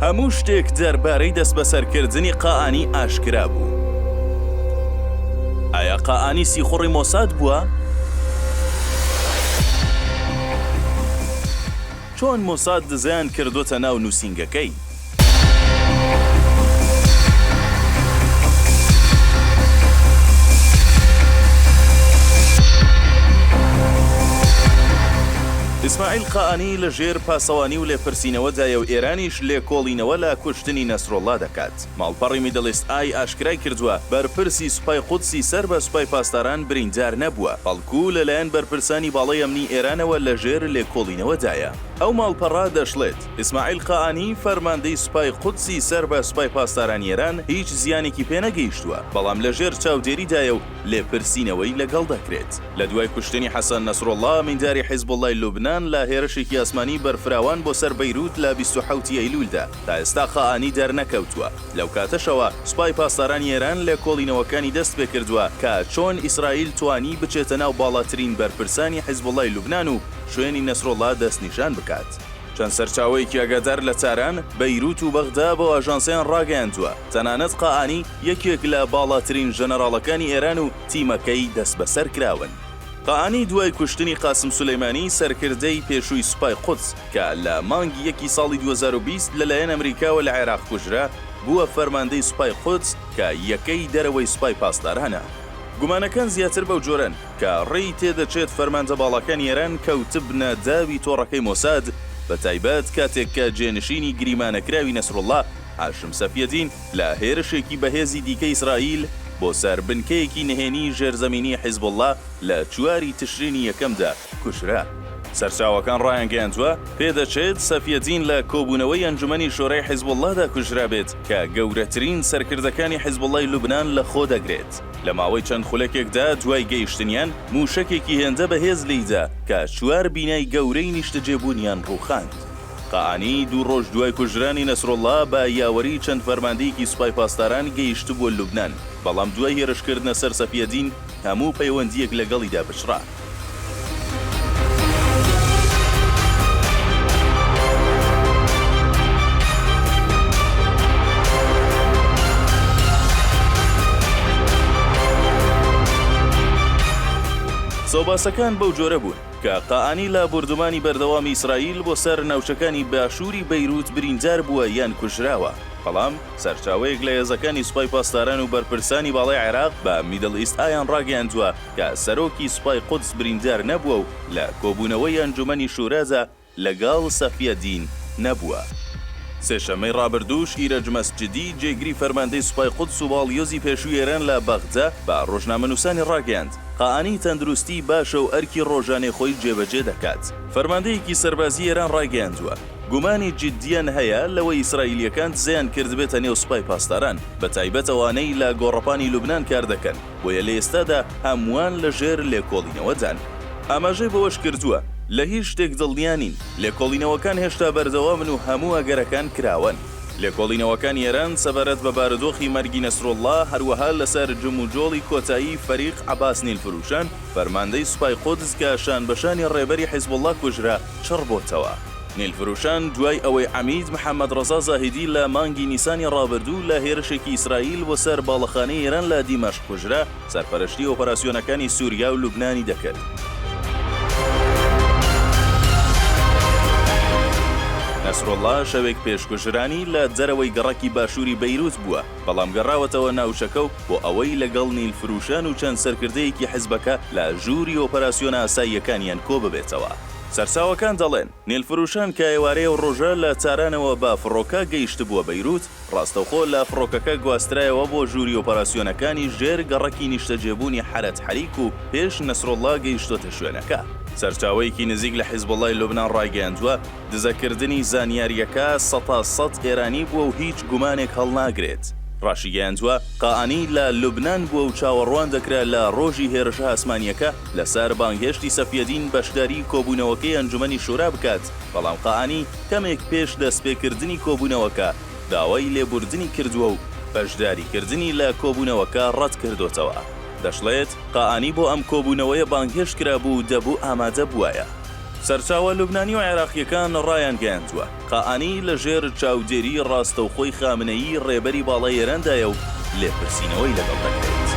هەموو شتێک دەربارەی دەستبەسەرکردنی قائانی ئاشکرا بوو. ئایا قائانی سیخوڕی مۆساد بووە؟ چۆن مۆساد دزەیان کردۆتە ناو نووسینگەکەی؟ ئیسماعیل قائانی لە ژێر پاسەوانی و لێپرسینەوەدایە و ئێرانیش لێکۆڵینەوە لە کوشتنی نەسروڵڵا دەکات. ماڵپەڕی میدڵ ئیست ئای ئاشکرای کردووە، بەرپرسی سوپای قودسی سەر بە سوپای پاسداران بریندار نەبووە، بەڵکو لەلایەن بەرپرسانی باڵای ئەمنی ئێرانەوە لەژێر لێکۆڵینەوەدایە. ئەو ماڵپەڕە دەشڵێت، ئیسماعیل قائانی، فەرماندەی سوپای قودسی سەر بە سوپای پاسدارانی ئێران هیچ زیانێکی پێنەگەیشتووە، بەڵام لەژێر چاودێریدایە و لێپرسینەوەی لەگەڵ دەکرێت. لە دوای کوشتنی حەسەن نەسروڵڵا، ئەمینداری حیزبوڵڵای لوبنان لە هێرشێکی ئاسمانی بەرفراوان بۆ سەر بەیروت لە 27 ی ئەیلوولدا، تا ئێستا قائانی دەرنەکەوتووە. لەو کاتەشەوە سوپای پاسدارانی ئێران لێکۆڵینەوەکانی دەستپێکردووە کە چۆن ئیسرائیل توانی بچێتە ناو باڵاترین بەرپرسانی حیزبوڵڵای لوبنان و شوێنی نەسروڵڵا دەستنیشان بکات. چەند سەرچاوەیەکی ئاگادار لە تاران، بەیروت و بەغدا بەو ئاژانسەیان ڕاگەیاندووە، تەنانەت قائانی، یەکێک لە باڵاترین ژەنەراڵەکانی ئێران و تیمەکەی دەستبەسەر کراون. قائانی دوای کوشتنی قاسم سولەیمانی سەرکردەی پێشووی سوپای قودس کە لە مانگی یەکی ساڵی 2020 لەلایەن ئەمریکاوە لە عێراق کوژرا، بووە فەرماندەی سوپای قودس کە یەکەی دەرەوەی سوپای پاسدارانە. گومانەکان زیاتر بەو جۆرەن کە ڕێی تێدەچێت فەرماندە باڵاکانی ئێران کەوتبنە داوی تۆڕەکەی مۆساد، بەتایبەت کاتێک کە جێنشینی گریمانەکراوی نەسروڵڵا، هاشم سەفیەدین، لە هێرشێکی بەهێزی دیکەی ئیسرائیل بۆ سەر بنکەیەکی نهێنی ژێرزەمینی حیزبوڵڵا لە چواری تشرینی یەکەمدا کوژرا. سەرچاوەکان ڕایانگەیاندووە، پێدەچێت سەفیەدین لە کۆبوونەوەی ئەنجومەنی شۆرای حیزبوڵڵادا کوژرابێت کە گەورەترین سەرکردەکانی حیزبوڵڵای لوبنان لەخۆدەگرێت. لە ماوەی چەند خولەکێکدا دوای گەیشتنیان، مووشەکێکی هێندە بەهێز لێیدا کە چوار بینای گەورەی نیشتەجێبوونیان ڕووخاند. قائانی دوو ڕۆژ دوای کوژرانی نەسروڵڵا بە یاوەریی چەند فەرماندەیەکی سوپای پاسداران گەیشتبووە لوبنان، بەڵام دوای هێرشکردنە سەر سەفیەدین هەموو پەیوەندییەک لەگەڵیدا پچڕا. قسەوباسەکان بەو جۆرە بوون کە قائانی لە بۆردومانی بەردەوامی ئیسرائیل بۆ سەر ناوچەکانی باشووری بەیروت بریندار بووە یان کوژراوە، بەڵام سەرچاوەیەک لە هێزەکانی سوپای پاسداران و بەرپرسانی باڵای عێراق بە میدڵ ئیست ئایان ڕاگەیاندووە کە سەرۆکی سوپای قودس بریندار نەبووە و لە کۆبوونەوەی ئەنجومەنی شورادا لەگەڵ سەفیەدین نەبووە. سێشەممەی ڕابردووش ئیرەج مەسجدی، جێگری فەرماندەی سوپای قودس و باڵیۆزی پێشووی ئێران لە بەغدا بە ڕۆژنامەنووسانی ڕاگەیاند، قائانی تەندروستیی باشە و ئەرکی ڕۆژانەی خۆی جێبەجێ دەکات. فەرماندەیەکی سەربازیی ئێران ڕایگەیاندووە، گومانی جیددییان هەیە لەوەی ئیسرائیلییەکان دزەیان کردبێتە نێو سوپای پاسداران، بەتایبەت ئەوانەی لە گۆڕەپانی لوبنان کاردەکەن. بۆیە لە ئێستادا هەمووان لە ژێر لێکۆڵینەوەدان. ئاماژەی بەوەشکردووە، لە هیچ شتێک دڵنیا نین، لێکۆڵینەوەکان هێشتا بەردەوامن و هەموو ئەگەرەکان کراوەن. لێکۆڵینەوەکانی ئێران سەبارەت بە بارودۆخی مەرگی نەسروڵڵا، هەروەها لەسەر جموجۆڵی کۆتایی فەریق عەباس نیلفروشان، فەرماندەی سوپای قودس کە شانبەشانی ڕێبەری حیزبوڵڵا کوژرا، چڕ بۆتەوە. نیلفروشان دوای ئەوەی عەمید محەمەد ڕەزا زاهیدی لە مانگی نیسانی ڕابردوو لە هێرشێکی ئیسرائیل بۆ سەر باڵەخانەی ئێران لە دیمەشق کوژرا، سەرپەرشتی ئۆپەراسیۆنەکانی سوریا و لوبنانی دەکرد. نەسروڵڵا شەوێک پێش کوژرانی لە دەرەوەی گەڕەکی باشووری بەیروت بووە، بەڵام گەڕاوەتەوە ناوچەکە و بۆ ئەوەی لەگەڵ نیلفروشان و چەند سەرکردەیەکی حزبەکە لە ژووری ئۆپەراسیۆنە ئاساییەکانیان کۆببێتەوە. سەرچاوەکان دەڵێن، نیلفروشان کە ئێوارەی ئەو ڕۆژە لە تارانەوە بە فڕۆکە گەیشتبووە بەیروت، ڕاستەوخۆ لە فڕۆکەکە گواسترایەوە بۆ ژووری ئۆپەراسیۆنەکانی ژێر گەڕەکی نیشتەجێبوونی حەرەت حەریک و پێش نەسروڵڵا گەیشتۆتە شوێنەکە. سەرچاوەیەکی نزیک لە حیزبوڵڵای لوبنان ڕایگەیاندووە، دزەکردنی زانیارییەکە سەتا سەت ئێرانی بووە و هیچ گومانێک هەڵناگرێت. ڕاشیگەیاندووە، قائانی لە لوبنان بووە و چاوەڕوان دەکرا لە ڕۆژی هێرشە ئاسمانییەکە لەسەر بانگهێشتی سەفیەدین بەشداری کۆبوونەوەکەی ئەنجومەنی شورا بکات، بەڵام قائانی کەمێک پێش دەستپێکردنی کۆبوونەوەکە داوای لێبوردنی کردووە و بەشداریکردنی لە کۆبوونەوەکە ڕەتکردۆتەوە. دەشڵێت، قائانی بۆ ئەم کۆبوونەوەیە بانگهێشت کرابوو و دەبوو ئامادە بووایە. سەرچاوە لوبنانی و عێراقییەکان ڕایانگەیاندووە، قائانی لە ژێر چاودێریی ڕاستەوخۆی خامنەیی ڕێبەری باڵای ئێراندایە و لێپرسینەوەی لەگەڵ دەکرێت.